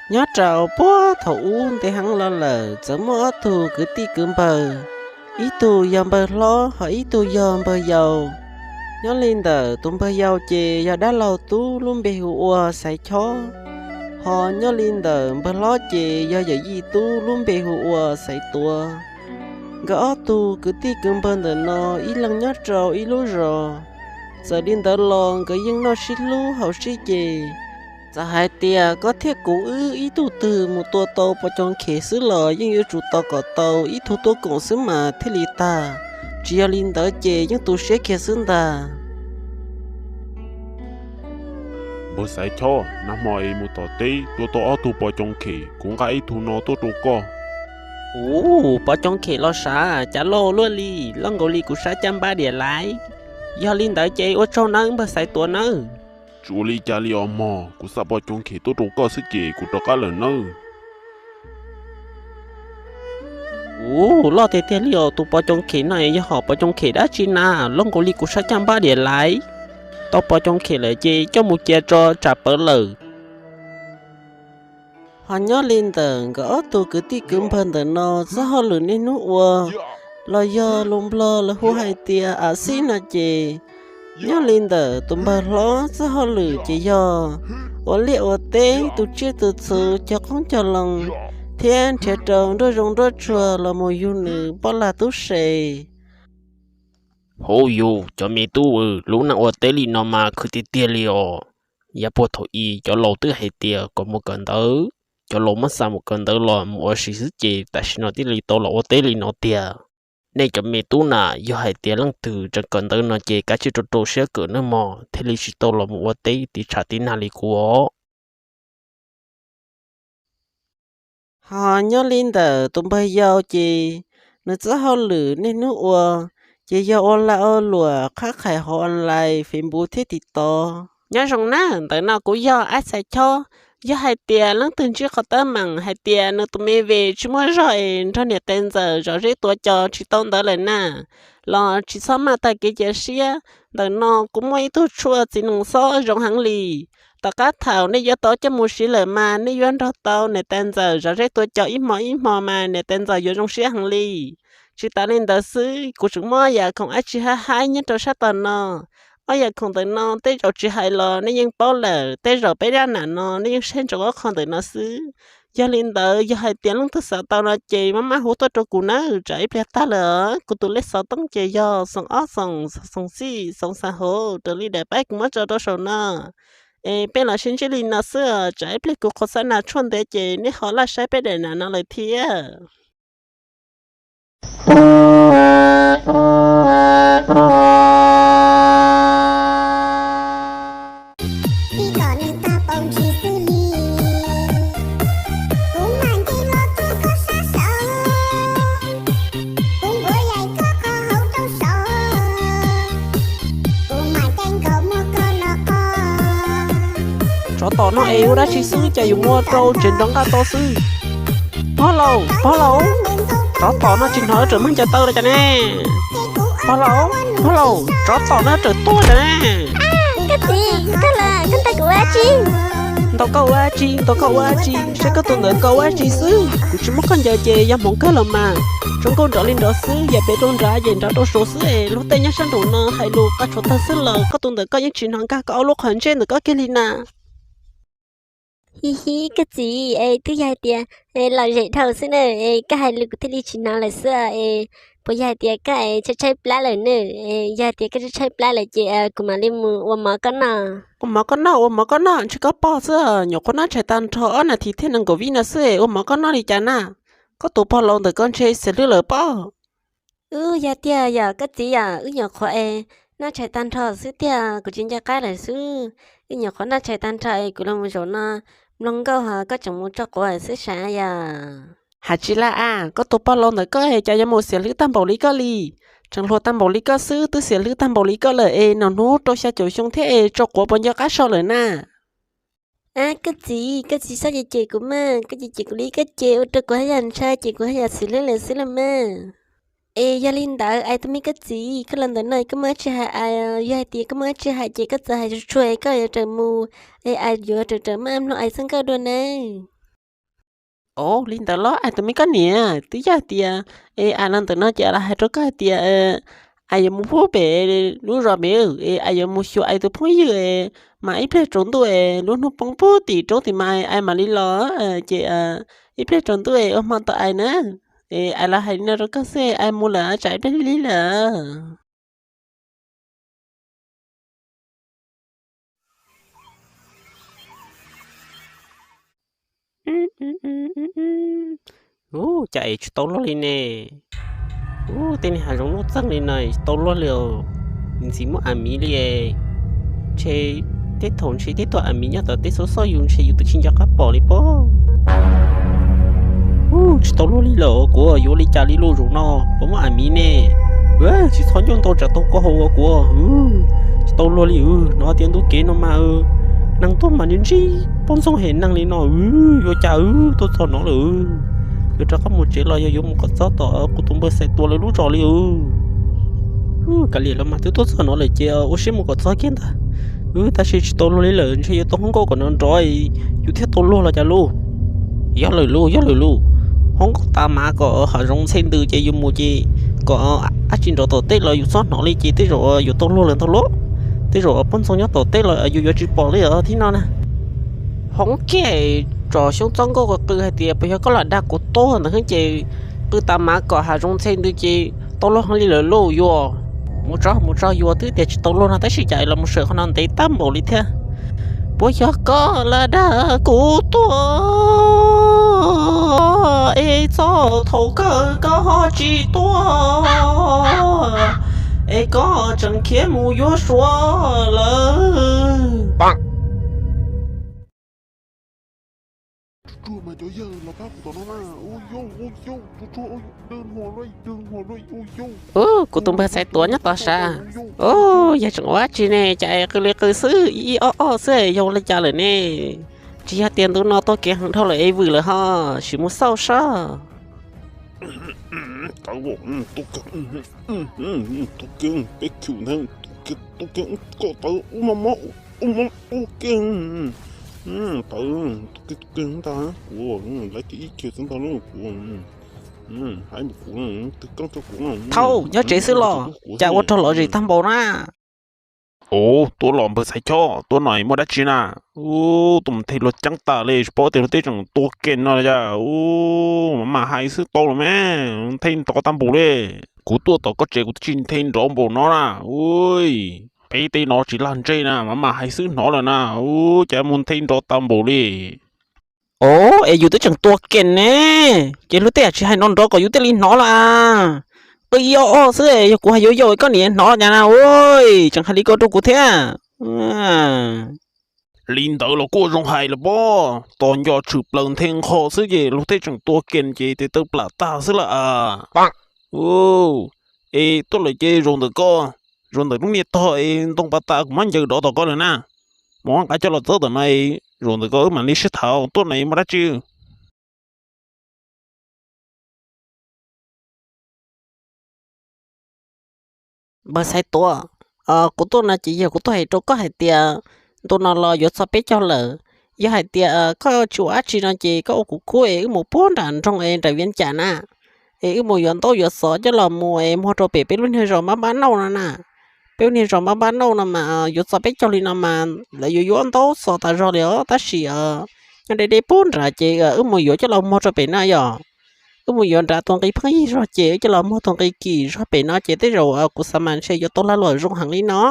Nyob rau puag thaum ub ntev heev los lawm txawm muaj ob tug kwv tij kwv npawg, ib tug yog npawg hlob ho ib tug yog npawg yau. Nyob li ntawm tus npawg yau ces yog dab laug tub lub npe hu ua Xaiv Chob, ho nyob li ntawm npawg hlob ces yog yawm yij tub lub npe hu ua Xaiv Tuav. Nkawd ob tug kwv tij kwv npawg ntawm no ib leeg nyob rau ib lub zos. Txawm li ntawd los nkawd yeej noj sib hlub haus sib ce. Txawm hais tias koj thiab kuv wb ib tug twg mus tua tau pos coom khem xwb los yeej yuav tsum tos kom tau ib tug tuaj koom xwb mas thiaj li tag, tsis yog li ntawd ces yeej tu siab kiag xwb ntag. Npawg Xaiv Chob, nag hmo es mus tom teb tua tau ob tug pos coom khem, kuv nqa ib tug no tuaj rau koj. Ua, pos coom khem los sav, cas loj luaj li, loj nkaus li kuv sab caj npab diam laiv. Yog li ntawd ces ua tsaug nawb npawg Xaiv Tuav nawb. Tsis ua li cas li os mog, kuv xa pos coom khem tuaj rau koj xwb ces kuv rov qab lawm nawb. Ua, loj tiag tiag li os, tus pos coom khem no yog hom pos coom khem dab tsi na, loj nkaus li kuv sab caj npab diam laiv. Tau pos coom khem lawm ces coj mus cia tso tsam pawv lawm. Ho nyob li ntawm nkawd ob tug kwv tij kwv npawg ntawm no txoj hauj lwm niaj hnub ua los yog lus Nplog lawv hu hais tias a xib no ces, nyob li ntawm tus npawg hlob txoj hauj lwm ces yog ua liaj ua teb, tu tsiaj tu txhuv, cog qoob cog loo, thiab nrhiav rau nruab zoov nruab tsuag los mus yug nws poj lag tub se. Hauj yug, cov me tub, lub neej ua teb li no mas khwv tiag tiag li os. Yav puag thaum i cov laus twb hais tias kom mus kawm ntawv, cov laus muab xa mus kawm ntawv los mus ua si xwb ces tam sim no thiaj li tau los ua teb li no tiag. Nej cov me tub na, yog hais tias leej twg tseem kawm ntawv no ces kav tsij rau rau siab kawm nawb mog, thiaj li tsis tau los mus ua teb tiv tshav tiv nag li kuv os. Ho nyob li ntawm tus npawg yau ces nws txoj hauj lwm niaj hnub ua ces yog ua lag ua luam qhab qhais hauv online, Facebook thiab TikTok. Nyob zoo na, ntawm no kuv yog Ab Xaiv Chob. Yog hais tias leej twg ntsib qhov teeb meem hais tias nws tus me vim tsis muaj zog es nrog niam tais ntxawm zov zeb tuav cos tsis tau ntawd lawm na, los tsis txhob maj tag kev cia siab. Ntawm no kuv muaj ib tug tshuaj txiv nees xob zoo heev li. Tom qab thaum nej yuav tau coj mus siv lawm mas nej yuav nrog tau niam tais ntxawm zov zeb tuav cos ib hmo ib hmo mas niam tais ntxawm yuav zoo siab heev li. Tsis tas li ntawd xwb, kuv tseem muab yam khoom dab tsi haib haib nyob rau sab tom no. Ob yam khoom ntawm no tej zaum tsis hais los nej yeej paub lawm, tej zaum peb zaj nam no nej yeej saib ntsoov ob qho ntawm no xwb. Yog li ntawd, yog hais tias leej twg xav tau no ces maj maj hu tuaj rau kuv nawb, tsam ib pliag tag lawm. Kuv tus lej xov tooj ces yog xoom ob xoom xoom xij xoom xas hauv raws li daim pab kuv muab tso rau saum no. Es peb los sib ntsib li no xwb, tsam ib pliag kuv qhuas xab nas tshuaj ntev ces nej ho laj saib peb daim nam no lawm thiab. Tsov tom no es ua dab tsi xwb cas yuav mus ua rau tsev nrov nqaj to xwb? Pog laus, pog laus, tsov tom no tsis hnov lawv rawm meej ncaws taw los cas ne? Pog laus, pog laus, tsov tom no rawm tuaj cas ne? Koj txiv, koj los koj ntaus kuv ua dab tsi? Ntaus koj ua dab tsi, ntaus koj ua dab tsi, saib koj tus ntawd koj ua dab tsi xwb. Kuv tsis muab koj ncaws ces yog hmoov kawg los mas. Zoo nkauj nrov li nrov xwb, yam pem rau nrad ces nrad rau saud xwb es luag tej nyob sab nraum no hais lus qaj tshuav tawg xwb los koj tus ntawd koj yeej tsis hnov nkag koj ob lub qhov ntsej ntawm koj kiag li na. Hi hi, koj txiv, es twb yog hais tias lom zem dhau xwb na, es koj hais lus kuv thiaj li tsis hnov lawm xwb es. Puas yog hais tias koj es tshaib tshaib plab lawm na? Es yog hais tias koj tshaib tshaib plab lawm ces kuv mam li mus ua mov koj noj. Ua mov koj noj, ua mov koj noj, ntshe koj pog xwb, nyuam qhuav noj tshais tag nrho ob nas this thiab nees nkaum vib no xwb es ua mov koj noj li cas na? Koj tus pog laus ntawm koj ntshe xiam hlwb lawm pob. Wb yog tiag yom koj txiv yom, wb nyuam qhuav es noj tshais tag nrho xwb tiag, kuv tsis nco qab lawm xwb. Wb nyuam qhuav noj tshais tag nrho es kuv los mus zaum no mloog nkauj ho koj tseem mus tso quav xwb sav yom. Hais tsis laj a, koj tus pog laus ntawm koj es cas yuav mus xiam hlwb tag npaum li koj li? Tseem hluas tag npaum li koj xwb twb xiam hlwb tag npaum li koj lawm es nom hnub rau xya caum xyoo thiab es tso quav puas nco qab so lawm na? Ab koj txiv, koj txiv txhob cem cem kuv mas, koj cem cem kuv li koj ces ua rau kuv haj yam ntshai ces kuv haj yam xiam hlwb lawm xwb los mas. Es yog li ntawd ais tus me koj txiv, koj los ntawm no koj muaj dab tsi hais ais, yog hais tias koj muaj dab tsi hais ces koj txawm hais tsuag tsuag es koj yuav raws mus, es ais yuav raws raws maj mloog ais txoj nkauj dua nawb. Au, li ntawd los ais tus me koj niam, twb yog tias es ais los ntawm no ces ais los hais rau koj hais tias ais yuav mus pub pem lub zos pem es ais yuav mus xyuas ais tus phooj ywg es mas ib pliag tsaus ntuj es lub hnub poob pug tim roob tim mas ais mam li los ces ib pliag tsaus ntuj es ua hmo tau ais na. Es ais los hais li no rau koj xwb, ais mus lawm tsam ib pliag lig lig lawm. Ub, cas es tsis tau luag li ne? Ub, tej niag hav zoov nuj txeeg li no tsis tau luag li os. Ntxim muab a miv li. Ntshe tej thaum ntshe tej tug a miv nyob tom tej xub xoj yus ntshe yus twb tsis nco qab pom li pob. Ub, tsis tau luag li lawm, kuv yuav ua li cas li lauj, zaum no puas muaj a miv ne? Tsis txhob ncauj ntau tsam tau koj haus ua kuv. Tsis tau luag li, hnov tias ntu kev no mas neeg tuaj mas ntsib ntsib poj ntxoog hem neeg li no, yuav cas tuaj txog no lawm. Yuav rov qab mus tsev los yog yuav mus kom txog tom kuv tus npawg Xaiv Tuam lawv lub zos li. Kav liam los mas twb tuaj txog no lawm ces ua siab mus kom txog kiag ntag. Tab sis tsis tau luag li lawm, ntshe yuav tau hoob nkauj kom nrov nrov yus thiaj tau luag los cas lauj. Yog lawm lauj, yog lawm lauj. Hoob nkauj tas mas kom hav zoov ntxhe ntws ces yus mus ces kom dab tsi nrov tom tej los yus txhob hnov li ces tej zaum yuav tau luag lawm ntag lauj. Tej zaum poj ntxoog nyob tom tej los yus yuav tsis pom li os thiab no na. Hoob kiag tso xyoob txob nkauj qw hais tias puas yog koj los dag kuv tuag ntawd ces qw tas mas kom hav zoov ntxhe ntws ces tau luag heev li lawm lauj. Yuav mus tso, mus tso, yuav twb tias tsis tau luag no tab sis cas los mus sawm qhov no ntev tag npaum li thiab. Puas yog koj los dag kuv tuag es txog thaum kawg koj ho tsis tuag es koj tseem khiav mus yuav Suav lawm? Ub, kuv tus npawg Xaiv Tuam nyob tod sav. Ub, yog tseem ua dab tsi ne, cas qw li qw xwb, ib ib ob ob xwb, yog ua li cas lawm ne? Tsis yog tias ntu no tuaj kev heev dhau lawm es vwm lawm ho, sim mus xauj sab. Peb khwm ntag, tus kiag tus kiag ub mob mob, ub mob ub kiag, tawv, tus kiag tus kiag ntag, kuv lawv tias ib kiag xwb ntag lauj, kuv, haib ntawm kuv, twg koob rau kuv. Thaub, nyob tsev xwb los cas ua rog lom zem tag npaum na? Ub, tuaj los npawg Xaiv Choj, tuaj no muaj dab tsi na? Ub, tuaj mus nthe luag ceeb tas li, tsis paub tias luag tej tseem tua kem no li cas. Ub, mam mam hais xwb tau los mas, nthe nrov tag npaum li. Kuv tuaj tom koj tsev kuv twb tsis nthe nrov npaum no na. Ub, peb tej no tsis lag ntseg na, mam mam hais xwb hnov lawm na. Ub, cas mus nthe nrov tag npaum li. Ov, es yus twb tseem tua kem ne, ces luag tej yam tsis hais nrov nrov kom yus thiaj li hnov los. Qw ib ob ob xwb, yog kuv hais yuav yaum koj niam hnov los cas na. Ub, tseem hais li ko rau kuv thiab. Li ntawd los kuj zoo hais lawm pob, tos nco tshwm plaws nthe nqho xwb ces luag tej tseem tua kem ces tes taw plam tag xwb lawm as. Es tuaj lawm ces zaum ntawm koj, zaum ntawm lub niag tog es ntoo pas tas kuv muab ncaws dov tom koj lawm na. Mus nqa coj los txawb tom no, zaum ntawm koj wb mam li sib tham, tuaj no muaj dab tsi? Npawg Xaiv Tuam, kuv tuaj no ces yog kuv tuaj hais rau koj hais tias ntu no los yuav txog peb caug lawm. Yog hais tias koj tsis ua dab tsi no ces koj ua kuv khub es wb mus puag nram nroog es nram Vias Cas na, es wb mus yuav ntaub yuav xov coj los mus es muag rau pem peb lub niag zos Npab Npab Nauj no na. Peb lub niag zos Npab Npab Nauj no mas yuav txog peb caug li no mas lawv yuav yuav ntaub xov tas zog li os, tab sis nyob deb deb puag nrad ces wb mus yuav coj los muag rau pem no yom. Wb mus yuav nrad tus nqi pheej yig zog ces wb coj los muag tus nqi kim zog pem no ces tej zaum kuv xav mas ntshe yuav tau lag luam zoo heev li no.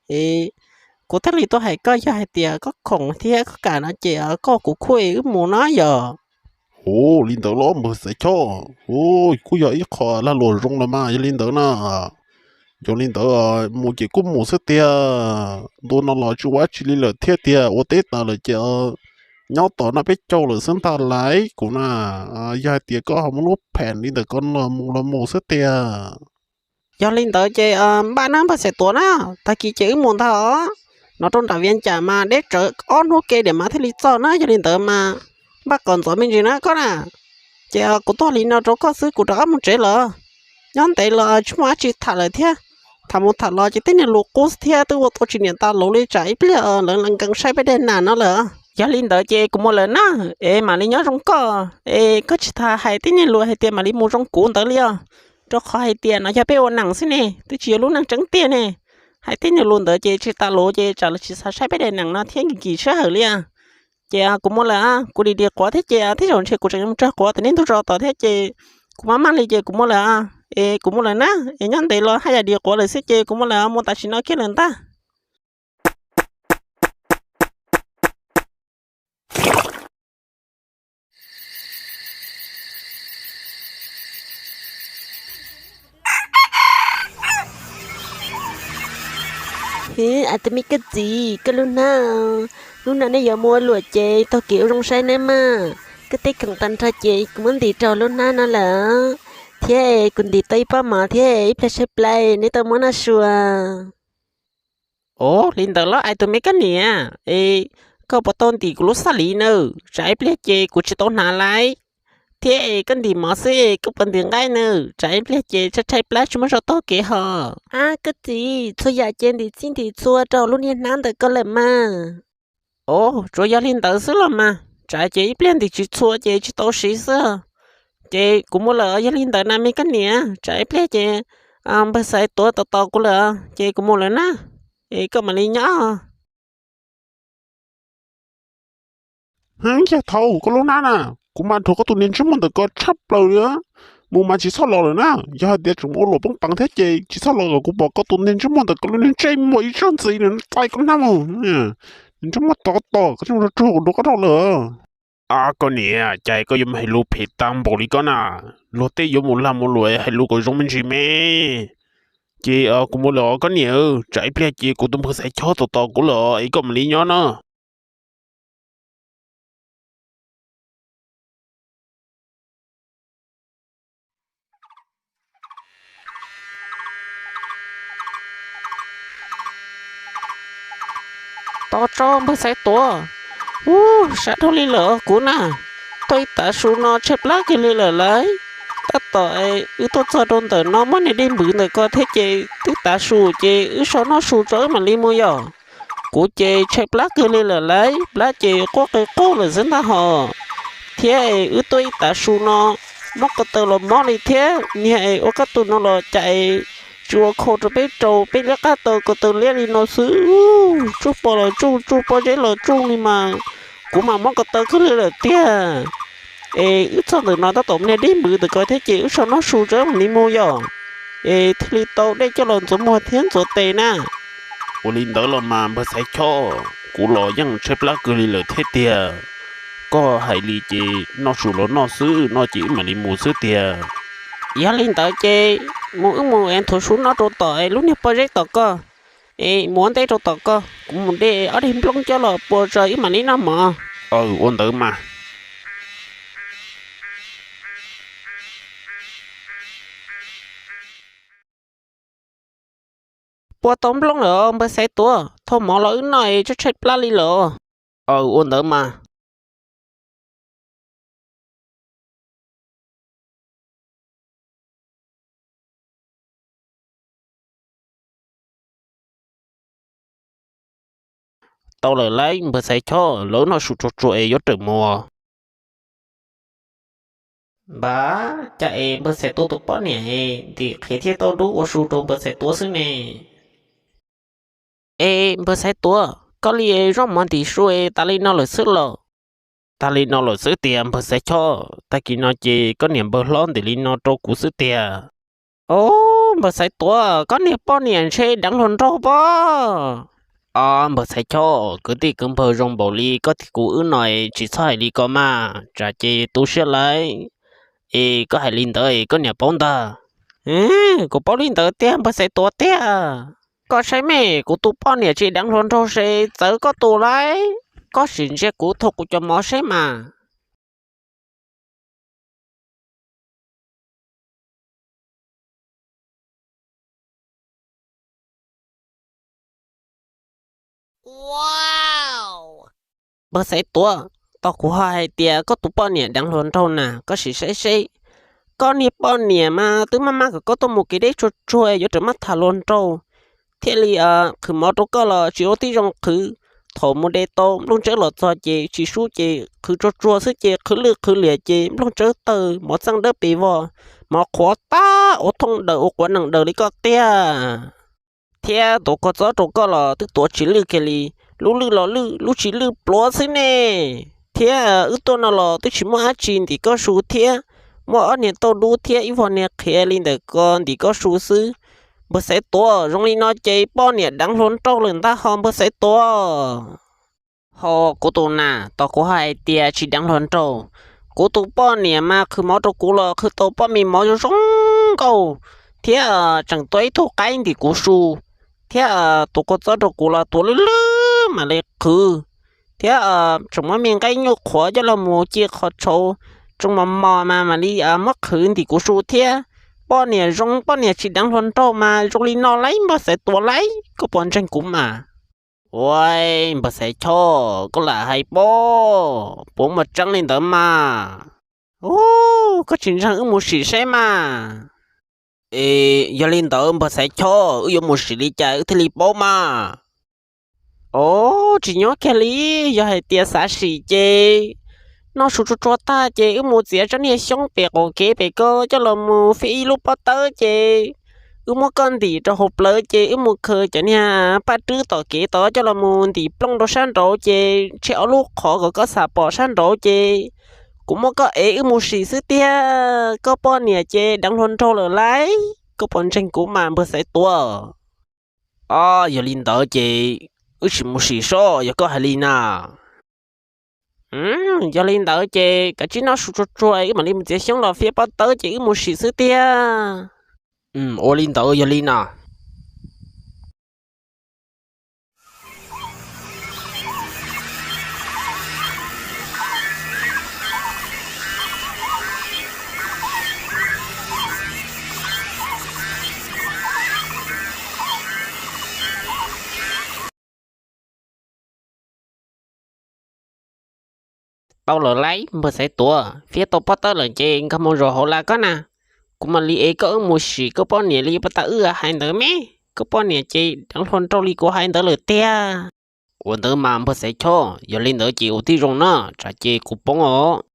Es kuv thiaj li tuaj hais koj, yog hais tias koj khoom thiab koj kam no ces koj ua kuv khub es wb mus no yom. Ub, li ntawd los npawg Xaiv Choj, ub, kuj yog ib qho lag luam zoo los mas yog li ntawd na. Yog li ntawd mus ces kuj mus xwb tiag, ntu no los tsis ua dab tsi li lawm thiab tiag, ua teb tas lawm ces nyob tom no peb caug lawm xwb ntag lauj kuv na. Yog hais tias koj ho muaj lub phem li ntawm ko no mus los mus xwb tiag. Yog li ntawd ces npaj na npawg Xaiv Tuam na, tag kis ces wb mus ntag os. No rau nram Vias Cas mas deb tsawv ob hnub ke diam mas thiaj li txog na, yog li ntawd mas npaj kom ntxov me ntsis na koj na. Ces kuv tuaj li no rau koj xwb, kuv rov qab mus tsev lawm. Nyob ntev los tsis muaj dab tsi tham lawm thiab. Tham mus tham los ces tej niag lus qub thiab twb ua tau tsis niam tas luv li, tsam ib pliag lawv nkees saib peb daim nas no lawm. Yog li ntawd ces kuv mus lawm na, es mam li nyob zoo koj, es koj tsis tas hais tej niag lus hais tias mam li mus zoo kuv ntawd li os, rau qhov hais tias no yog peb ua neej xwb ne, twb tsis yog lub neej tseeb tiag ne. Hais tej niag lus ntawd ces tsis tas lus ces tsam lawv tsis xav saib peb daim neej no thiab nkim nkim sij hawm li. Ces kuv mus lawm, kuv dim dim quav thiab ces tej zaum ntshe kuv tseem yuav mus tsawg quav tom nej ntug zos tod thiab ces kuv maj maj li ces kuv mus lawm, es kuv mus lawm na, es nyob ntev los haj yam dim quav lawm xwb ces kuv mus lawm, mus tam sim no kiag lawm ntag. Hwv, tus me koj txiv, koj lub hnab, hnub no nej yuav mus ua luam ces taug kev ua zoo saib nawb mas. Koj teb khoom tag nrho ces kuv muab ntim rau lub hnab no lawm, thiab kuv ntim tau ib pob mov thiab ib pliag tshaib plab neb tau muab noj su. Ov, li ntawd los ais tus me koj niam, es koj puas tau ntim kuv lub xab lis nawb? Tsam ib pliag ces kuv tsis tau hnav lawm. Thiab es koj ntim mov xwb es koj puas ntim nqaij nawb? Tsam ib pliag ces tshaib tshaib plab tsis muaj zog taug kev hos. Ab, koj txiv, txhua yam ces ntim txhij ntim txhua rau lub niag hnab ntawm koj lawm mas. Ov, tsuas yog li ntawd xwb los mas, tsam ces ib pliag ntim tsis txhua ces tsis tau siv xwb. Ces kuv mus lawm, yog li ntawd na me koj niam, tsam ib pliag ces npawg Xaiv Tuav tos tos kuv lawm, ces kuv mus lawm na, es koj mam li nyob. Hwv, yawg Thaub, koj lub hnab na, kuv mas dhuav koj tus niag ntsej muag ntawm ko tshaj plaws li, mus mas tsis txhob los lawm na. Yog hais tias tseem ua luam poob peev thiab ces tsis txhob los kom kuv pom koj tus niag ntsej muag ntawm ko lub niag ntsej muag ib zaug ntxiv, nws txais koj hnab mus, ntsej muag tov tom koj, ntsej muag rog rog kuv dhuav koj dhau lawm. Ab, koj niam, cas koj yuav mus hais lus phem tag npaum li koj na? Luag tej yuav mus lag mus luam hais lus kom zoo me ntsis me. Ces kuv mus lawm os koj niam, tsam ib pliag ces kuv tus npawg Xaiv Chob tos tos kuv lawm es koj mam li nyob na. Tos tso npawg Xaiv Tuav. Ub, sab dhau li lawm kuv na. Tuaj ib tav su no tshaib plab kiag li lawm lauj. Tab tom wb tuaj txog rau ntawm no muaj niag dej npwv ntawm ko thiab ces twb tav su ces wb so noj su tso wb mam li mus yom. Kuv ces tshaib plab kiag li lawm lauj, plab ces quaj qi quaj lawm xwb ntag hos. Thiab es wb tuaj ib tav su no, mob ko taw los mob li thiab, niag es ua kab tus no los cas es tsis ua khau rau peb rau peb liab qab taw ko taw liab li no xwb. Tsuj pom los tsuj, tsuj pob zeb los tsuj li mas, kuv mas mob ko taw kiag li lawm tiag. Es wb txog ntawm no tab tom muaj niag dej npwv ntawm ko thiab ces wb so noj su tso wb mam li mus yom. Es thiaj li tau dej coj los ntxuav muag thiab ntxuav tes na. Ua li ntawd los mas npawg Xaiv Chob, kuv los yeej tshaib plab kiag li lawm thiab tiag. Koj hais li ces noj su los noj xwb, noj ces wb mam li mus xwb tiag. Yog li ntawd ces mus wb mus es nthuav su noj rau tom es lub niag pob zeb tom ko, es mus ua ntej rau tom ko, kuv mus de ob daig nplooj coj los pua tso wb mam li noj mov. Aw, ua ntawd mas. Pua tau nplooj lawm npawg Xaiv Tuav, thauj mov los wb noj es tshaib tshaib plab li lawm. Aw, ua ntawd mas. Tau lawm lauj npawg Xaiv Chob, los wb noj su tsuag tsuag es yuav rawm mus. Npawg, cas es npawg Xaiv Tuav tus poj niam es ntim qhiav thiab tau dub ua su rau npawg Xaiv Tuav xwb ne? Es npawg Xaiv Tuav, koj li es zaub mov ntim su es tas li no lawm xwb los? Tas li no lawm xwb tiag npawg Xaiv Chob, tag kis no ces koj niam npawg hlob ntim li no rau kuv xwb tiag. Au, npawg Xaiv Tuav, koj niag poj niam ntshe deev hluas nraug pob. Au, npawg Xaiv Chob, kwv tij kwv npawg zoo npaum li koj thiab kuv wb no es tsis txhob hais li ko mas, tsam ces tu siab lawm. Es koj hais li ntawd es koj niam paub ntag. Kuv paub li ntawd tiag npawg Xaiv Tuav tiag. Koj saib me, kuv tus poj niam tsis deev hluas nraug se txawv koj tus lauj. Koj sim ntsia kuv thaum kuv cov mov seb mas. Npawg Xaiv Tuav, tos kuv ho hais tias koj tus poj niam deev hluas nraug na, koj sim saib seb. Koj niag poj niam mas twb maj maj kom koj tuaj mus kev deb tsuag tsuag yuav rawm maj tham hluas nraug, thiaj li qhwv mov rau koj los tsis ua tib zoo qhwv. thaum mus de tau nplooj tsawb los txog ces tsis sub ces qhwv tsuag tsuag xwb ces qhwv lwj qhwv liam ces nplooj tsawb tawg mov txeej dawb pes vog, mov qhuav tag ua thooj daws ua quav nees daws li koj tiag. Thiab tuav kua txob rau koj los twb tuav tsis lwj kiag li, lub lwj los lwj, lub tsis lwj pluav xwb ne. Thiab wb tuaj no los twb tsis muaj dab tsi ntim koj su thiab, muaj ob niag tauj dub thiab ib vog niag qhiav li ntawm ko ntim koj su xwb. Npawg Xaiv Tuam, zoo li no ces poj niam deev hluas nraug lawm ntag ho npawg Xaiv Tuam. Ho kuv tus nas, tos kuv hais tias tsis deev hluas nraug, kuv tus poj niam mas qhwv mov rau kuv los qhwv tau pob me mov zoo zoo nkauj, thiab tseem tua ib tug qaib ntim kuv su, thiab tuav kua txob rau kuv los tuav lwj lwj mam li qhwv, thiab tseem muab me nqaij nyuj qhuav coj los mus cia qhov tshauv, tseem mos mos mas mam li muab qhwv ntim kuv su thiab. Poj niam zoo poj niam tsis deev hluas nraug mas zoo li no lauj npawg Xaiv Tuam lauj, koj puas ntseeg kuv mas? Ua, npawg Xaiv Choj, koj lam hais pob, puas muaj tseeb li ntawd mas? Ub, koj tsis ntseeg wb mus sim saib mas. Es yog li ntawd npawg Xaiv Choj, wb yuav mus sim li cas wb thiaj li paub mas? Os, tsis nyob kiag li, yog hais tias xav sim ces noj su tsuag tsuag tag ces wb mus txiav tsob niag xyoob pem qaum kev pem ko coj los mus fij ib lub pob tawb ces wb muab koj ntim rau hauv plawv ces wb mus khaws cov niag paj rwb tom kev tod coj los mus ntim plooj rau sab nraud ces tshem ob lub qhov kom koj xam pom sab nraud ces kuv muab koj ev wb mus sim xwb tiag. Koj poj niam ces deev hluas nraug lawm lauj, koj puas ntseeg kuv mas npawg Xaiv Tuam? Os, yog li ntawd ces wb sim mus sim sob yog koj hais li na. Yog li ntawd ces kav tsij noj su tsuag tsuag wb mam li mus txiav xyoob los fij pob tawb ces wb mus sim xwb tiag. Ua li ntawd yog li na. Tau lawm lauj, npawg Xaiv Tuam, fij tau pob tawb lawm ces nkag mus zaum hauv lawm koj na. Kuv mam li ev koj wb mus sim koj poj niam li pas tas wb hais ntawd me. Koj poj niam ces deev hluas nraug li kuv hais ntawd lawm tiag. Ua ntawd mas npawg Xaiv Choj, yog li ntawd ces ua tib zoo na, tsam ces kuv poob os.